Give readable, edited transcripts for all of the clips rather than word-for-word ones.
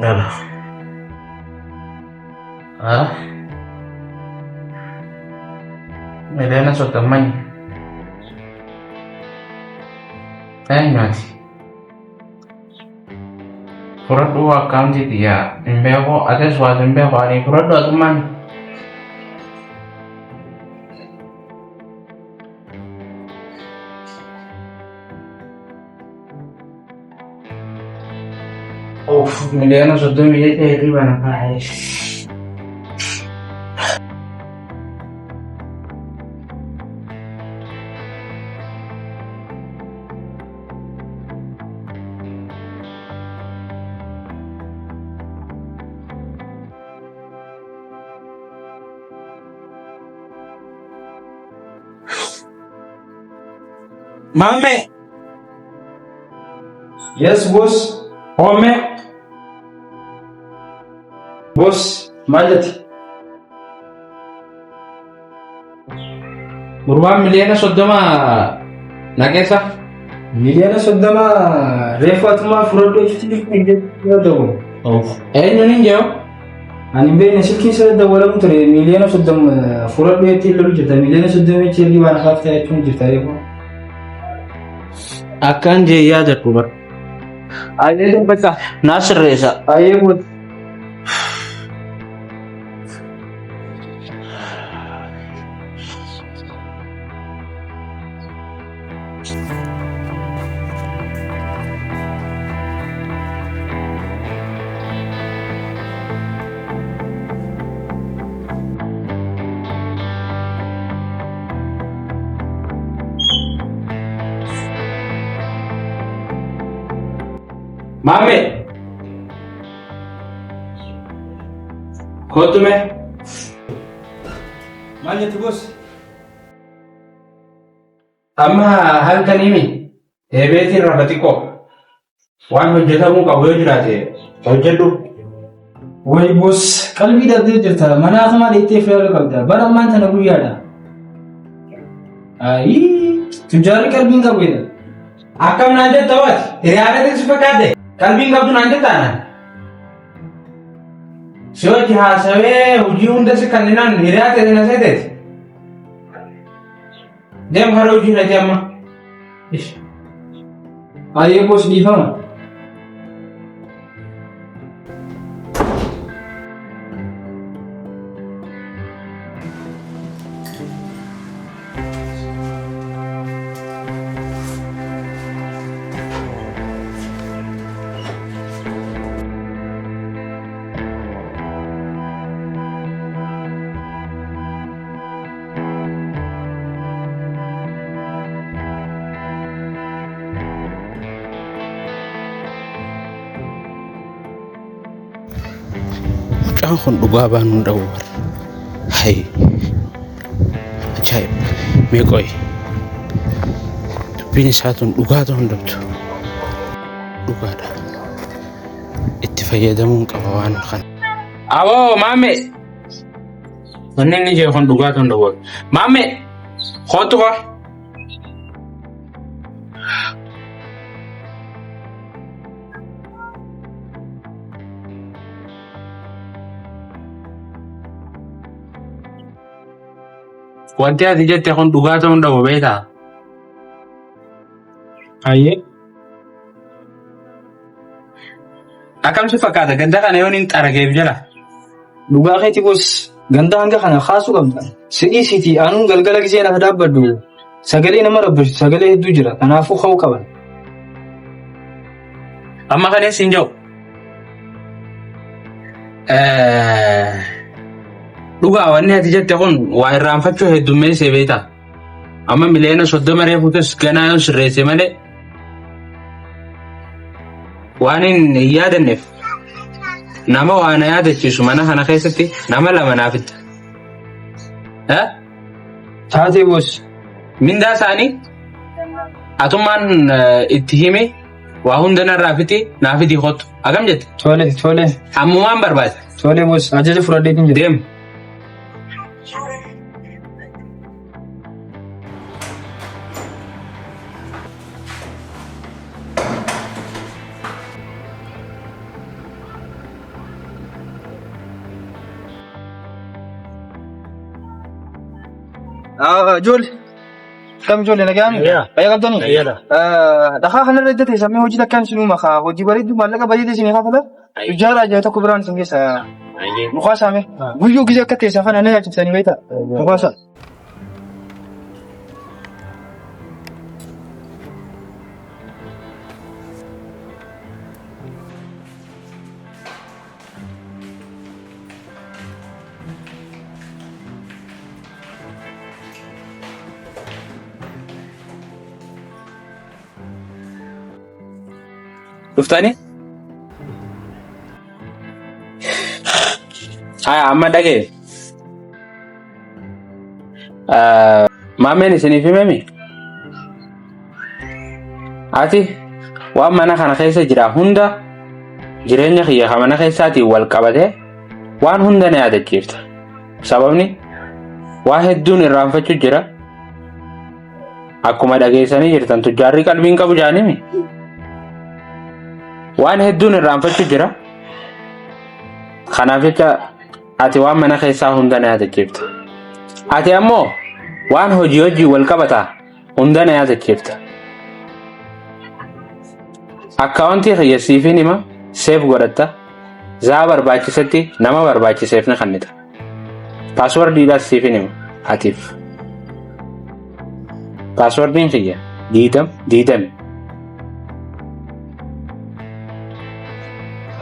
Gala. Ah. Miliyoona soddomman. Eenyuati? Fudhadhuu akkaawuntii tiyya hin beeku atis waas hin beeku ani fudhadhu atummaan. Of miliyoona soddomii jecha hirriba na kaa'e. Maammee! Yes, boss. Hoommee! Boss, maal jette? Gurbaan miliyoona 30 na keessa. Miliyoona 30 reefu atumaa fudhadhu jechuutti yoo ta'u. Eenyuun hin jiru? Ani hin beekne silkiin isa dawwalamu ture miliyoona 30 fudhadhu jettee lolu jirta. Miliyoona 30 jechi ergi waan hafaaf ta'e jechuun jirta reefu. Akkaan jee yaadadhu bara. Ayyee bakka naa sirreessa. Ayyee boss. Maammee! Kottu mee. Maal jette boss? Amma halkaniimi eebeetiin rafa xiqqoo waan hojjetamuu qabu yoo jiraate hojjedhu. Way boss qalbii dhabdee jirta. Mana akamaa dheettee filaaluu qabda. Bara ammaan tana guyyaadha. Ayii tujjaarri qalbiin qabu jedha. Akkam naan jetta waati? Hiriyaadha si fakkaate? Qalbiin qabdu naan jetta anaan? Si wajji haasawee hojii hunda si kanninaan hiriyaa ta'e na seeteeti. Deem hara hojii irratti amma. Ish. Ayyee boss dhiifama. Mucaan kun dhugaa baanuu hin dhabu bara. Hay. Ajaa'iba. Mee qoyi. Dubbiin isaa tun dhugaa ta'uu hin dhabdu. Dhugaadha. Itti fayyadamuun qaba waan kana. Aboo maammee. Wanni inni jedhu kun dhugaa ta'uu hin dhabu. Maammee. Kootu koo. Wanti ati jette kun dhugaa ta'uu hin dhabu beektaa? Ayyee. Akkam si fakkaata ganda kana yoon hin xarageef jala. Dhugaa keeti boss ganda hanga kana kaasuu qabda. Si'ii siiti anuun galgala gisee naaf dhaabbadhu sagalee nama rabbishu sagalee hedduu jira kanaafuu ka'uu qaban. Amma kanes hin jiru. Dhugaa wanni ati jette kun waa irraanfachuu heddummeessee beektaa? Amma miliyoona 30 reefuutis ganaa yoo sirreesse malee waan hin yaadanneef nama waa na yaadachiisu mana kana keessatti nama lama naaf itti. Taatee boss. Mindaa isaanii atummaan itti himi waa hunda narraa fixi naa fidii kottu. Akkam jette? Tole tole. Ammumaan barbaade. Tole boss ajaja fudhadheetiin jira. Deem. Ijoollee. Kam ijoollee nagaan? Fayyaa qabdanii? Dhakaa kanarra edda teessamee hojii takkaan isin uuma kaa hojii bareedduu maallaqa bareedaa isin kaafala. Tujjaara ajaa'iba tokko biraan isin keessa mukaa saame. Guyyuu gisee akka teessan kana na yaachisanii beektaa? Mukaa saame. Dhuftani? Haya amma dhagee. Maameen isiniif himemi? Ati waan mana kana keessa jira hunda jireenya kiyya kan mana keessaatiin wal qabatee waan hunda na yaadachiifta. Sababni waa hedduun irraanfachuu jira. Akkuma dhageessanii jirtan tujjaarri qalbiin qabu jaanimi. Waan hedduun irraanfachuu jira. Kanaaf jecha ati waan mana keessaa hunda na yaadachiifta. Ati ammoo waan hojii hojii wal qabata hunda na yaadachiifta. Akkaawuntii kiyya siifin hima seef godhatta. Zaa barbaachisetti nama barbaachiseef ni kennita. Paaswordiidhaas siifin hima atiif. Paaswordiin kiyya diidam diidami.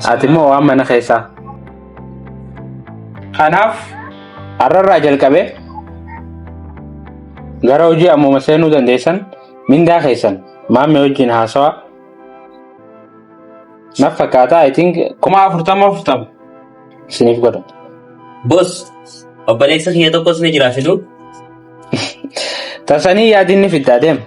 Ati immoo waan mana keessaa. Kanaaf har'arraa jalqabee gara hojii ammuma seenuu dandeessan mindaa keessan maammee wajjin haasawaa naf fakkaata I think 40,000 40 isiniif godha. Boss, obboleessa kiyya tokkos ni jira fiduu. Tasanii yaadinni fiddaa deema.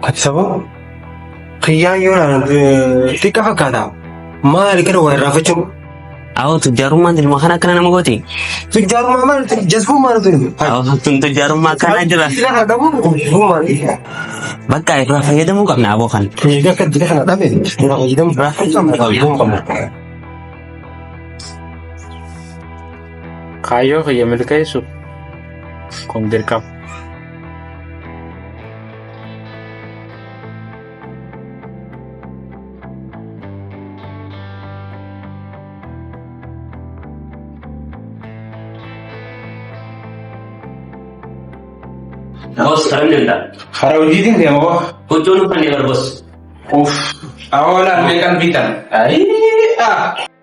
Ati sababa kiyyaan yoo ilaalan xiqqa fakkaata. Maali kana waa irraanfachuun? Awoo tujjaarummaan ilma kana akkana nama gooti. Tujjaarummaa maali? Jazbummaa nuti. Awoo tun tujjaarummaa akkanaa jira. Dila kana dhabuun jazbummaa. Bakka irraa fayyadamuu qabna aboo kan. Egaa akka dila kana dhabe irraa fayyadamuu qabna. Kaayyoo kiyya milkeessuuf kun dirqama. Boss karam deemta? Karaa hojiitiin deema boo. Huccuun uffanne bar boss. Uff, awoolaan meeqan bitan? Ayii!